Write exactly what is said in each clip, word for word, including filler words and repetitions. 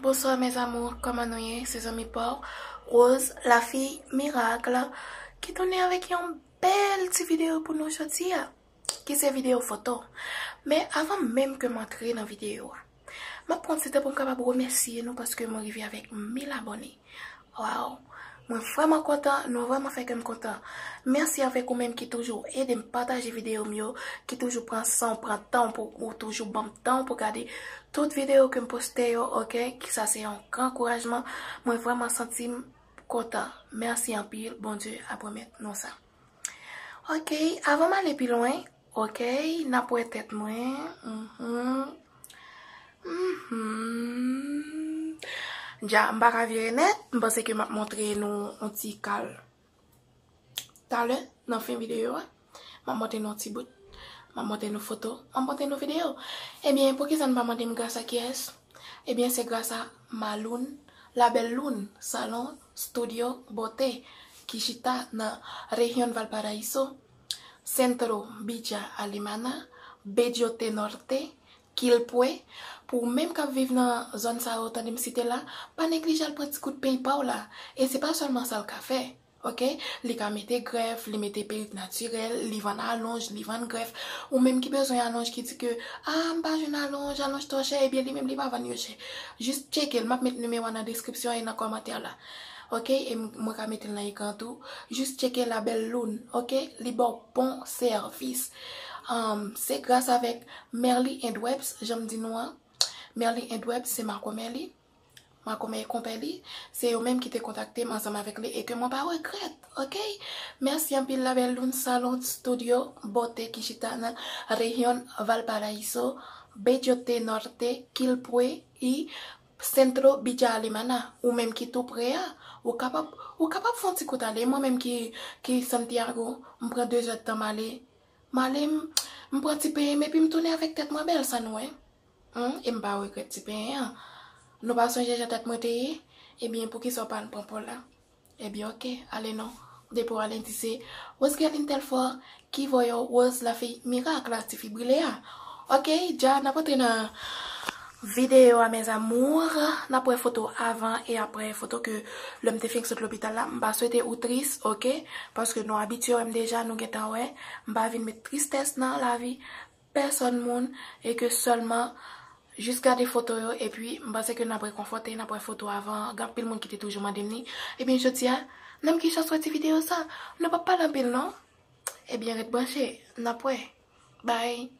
Bonsoir mes amours, kòman nou ye? Se zanmi pa w, Rose, la fille miracle, ki tounen avèk yon bèl ti videyo pou nou jodi a, ki se videyo foto. Men avan menm ke m antre nan videyo a, m ap pran ti tan pou m kapab remèsye nou paske mwen rive avèk mil abòne. Waw! Mwen vrèman kontan, nou vrèman fè kè m kontan. Mèsi avèk ou menm ki toujou ede m pataje videyo m yo, ki toujou pran san w, pran tan w pou ou toujou ban m tan w pou gade tout videyo ke m poste yo, oke? Ki sa se yon gran ankourajman. Mwen vrèman santi m kontan. Mèsi anpil, Bondye ap remèt nou sa. Oke, avan m ale pi lwen, oke, n ap wè tèt mwen. Mhm. Mhm. Dja, m pa ka vire nèt, m panse ke m ap montre nou yon ti kal. Talè, nan fen videyo a, m ap montre nou yon ti bout. M ap montre nou foto, m ap montre nou videyo. Ebyen, poukisa n pa mande m gras a kiyès? Ebyen, se gras a Maloun, La Belle Lune, salon, studio, bote, ki chita nan rejyon Valparaíso, Centro Villa Alemana, Bellote Norte, Quilpué. Pou ou menm k ap viv nan zòn sa yo, tande m site la, pa neglije al pran ti kout peny pa w la. E se pa sèlman sa l ka fè. Oke? Li ka mete grèf, li mete perik natirèl, li vann alonj, li vann grèf. Ou menm ki bezwen alonj ki di ke, ah, m pa jwenn alonj, alonj twò chè, ebyen li menm li pa vann yo chè. Jis tcheke l, m ap met nimewo a nan deskripsyon e nan kòmantè la. Oke? E m- mwen ka mete l nan ekran tou. Jis tcheke La Belle Lune, oke? Li ba w bon sèvis. Um, se gras avèk Merly and Webs, jan m di nou an. Merly and Webs, se makomè li. Makomè e konpè li, se yo menm ki te kontakte m ansanm avèk li e ke mwen pa regrèt, oke? Mèsi anpil La Belle Lune Salon Studio Bote ki chita nan rejyon Valparaíso, Bellote Norte, Quilpué y Centro Villa Alemana. Ou menm ki tou pre a, ou kapab, ou kapab fè yon ti kout ale. Mwen menm ki, ki Santiago, m pran de zè tan m ale. M ale, m, m pran ti penyen m epi m tounen avèk tèt mwen bèl, sa nou wè. Hum, e m pa regrèt ti penyen an. Nou pa sonje jan tèt mwen te ye? Ebyen, poukisa w pa al pran pa w la? Ebyen, oke, ale non. Depi w ale, di se Rose Guerline Telfort ki voye w, Rose la fille miracle, la ti fi brile a. Oke, dja, n ap antre nan videyo a, mes amours. N ap wè foto avan e aprè, foto ke lè m te fenk sot lopital la. M pa swete ou tris, oke? Paske nou abitye wè m deja, nou gentan wè. M pa vin met tristès nan lavi pèsòn moun e ke sèlman jis gade foto yo, epi m panse ke n ap rekonfòte, n ap wè foto avan, gen anpil moun ki te toujou mande m li. Ebyen, jodi a, nan m gen chans wè ti videyo sa, nou p ap pale anpil non. Ebyen, ret branche, n ap wè. Bye.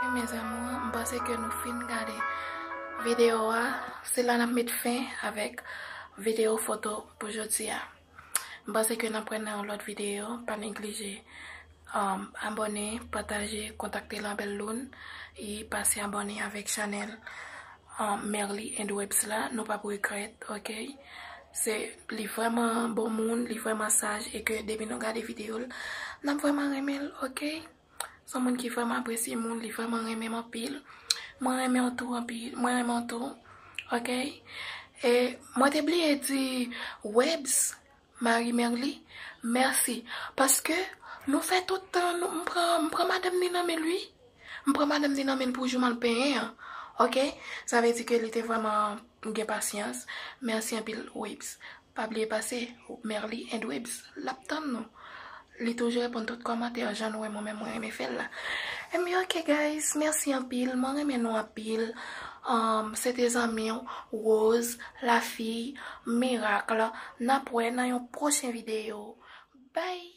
E mes amours, m panse ke nou fin gade videyo a. Se la n ap met fen avèk videyo foto pou jodi a. M panse ke n ap wè nan yon lòt videyo. Pa neglije, um, abòne, pataje, kontakte Labelle Lune, e pase abòne avèk chanèl, um, Merly and Webs la. Nou p ap regrèt, oke? Se, li vrèman bon moun, li vrèman saj, e ke depi nou gade videyo l, n ap vrèman renmen l, oke? Se yon moun ki vrèman apresye moun, li vrèman renmen m anpil. Mwen renmen w tou anpil, mwen renmen w tou. Oke? E mwen te bliye di Webs, mari Merly, mèsi. Paske nou fè tout tan, nou, m pran, m pran madanm ni nan men l, wi. M pran madanm ni nan men l pou jou m al penyen an. Oke? Sa vle di ke li te vrèman gen pasyans. Mèsi anpil, Webs. Pa bliye pase Merly and Webs, l ap tann nou. Li toujou reponn tout kòmantè, jan nou wè mwen menm mwen renmen fè l la. Ebyen, oke, guys, mèsi anpil, mwen renmen nou anpil. Um, se te zanmi w, Rose, Lafiy, Miracle. N ap wè nan yon pwochen videyo. Bye!